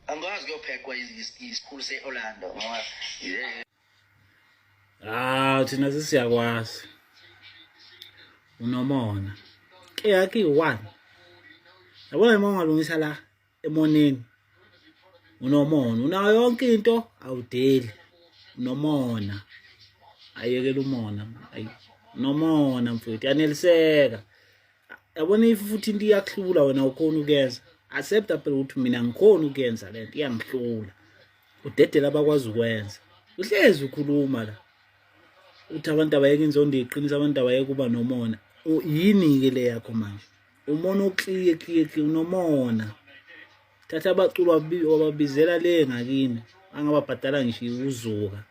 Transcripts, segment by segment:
Angikwazi kuyopheqwa isikhulu se-Orlando ngoba Ah thina sesiyakwazi. Unomona. Ke yakhe iyi-one. Yabona uma ungalungisa la emoneni. Unomona. Unayo yonke into awudeli. Unomona. Ayekela umona. Ayi. Unomona mfowethu. Yaneliseka. Yabona if futhi into iyakuhlula wena ukhona ukuyenza. Accept phela ukuthi mina ngikhona ukuyenza lento iyangihlula. Udedela abakwazi ukwenza. Uhlezi ukhuluma la. Uthi abantu abayeke inzondo iqinisa abantu abayeke kuba nomona. Yini ke le yakho manje? Umona okliye kliye kliye unomona. Thatha abaculo wababizela le ngakini angababhadala ngisho uzuka.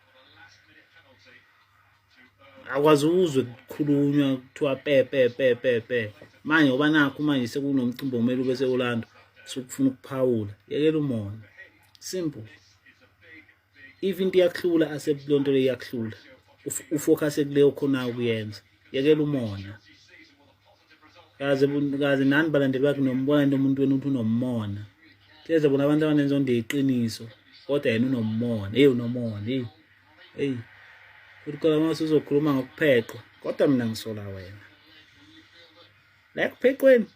Akwazi uzwe kukhulunywa kuthiwa pe pe pe pe pe. Manje ngoba nakho manje sekunomcimbi okumele ube se-Orlando sukufuna ukuphawula. Yekela umona. Simple. If into iyakuhlula accept leyo nto leyo iyakuhlula. Ufocus kuleyo khona ukuyenza. Yekela umona. Kaze kaze nani balandeli bakhe nombona into umuntu wenu ukuthi unomona. Hleze bona abantu abanenzondo iqiniso kodwa yena unomona. Hey unomona hey. Hey. Futhi khona uma usuzokhuluma ngokupheqwa kodwa mina ngisola wena. La ekupheqweni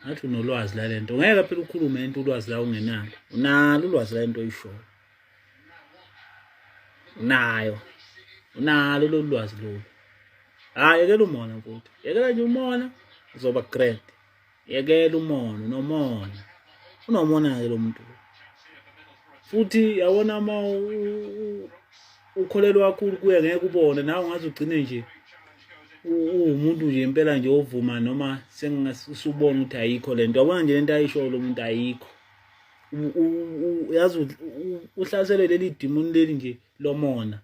ngathi unolwazi la lento ngeke phela ukhulume into ulwazi la ungenalo. Unalo ulwazi la into oyishoyo. Unayo. Unalo lolu lwazi lolu. Hayi yekela umona mfowethu. Yekela nje umona uzoba grand. Yekela umona, unomona. Unomona ke lo muntu. Futhi yabona uma ukholelwa kakhulu kuye ngeke ubone nawe ungaze ugcine nje uwumuntu nje impela nje ovuma noma sengingasubona ukuthi ayikho lento. Yabona nje lento ayishoyo lo muntu ayikho. Yazi uhlaselwe leli dimoni leli nje lomona.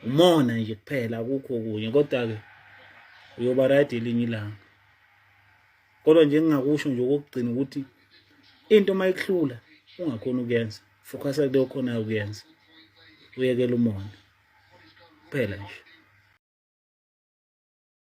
Umona nje kuphela akukho okunye kodwa ke uyoba right elinye ilanga. Kodwa nje ngingakusho nje okokugcina ukuthi into uma ikuhlula ungakhona ukuyenza, focus kuleyo khona ukuyenza. Uyekela umona. Kuphela nje.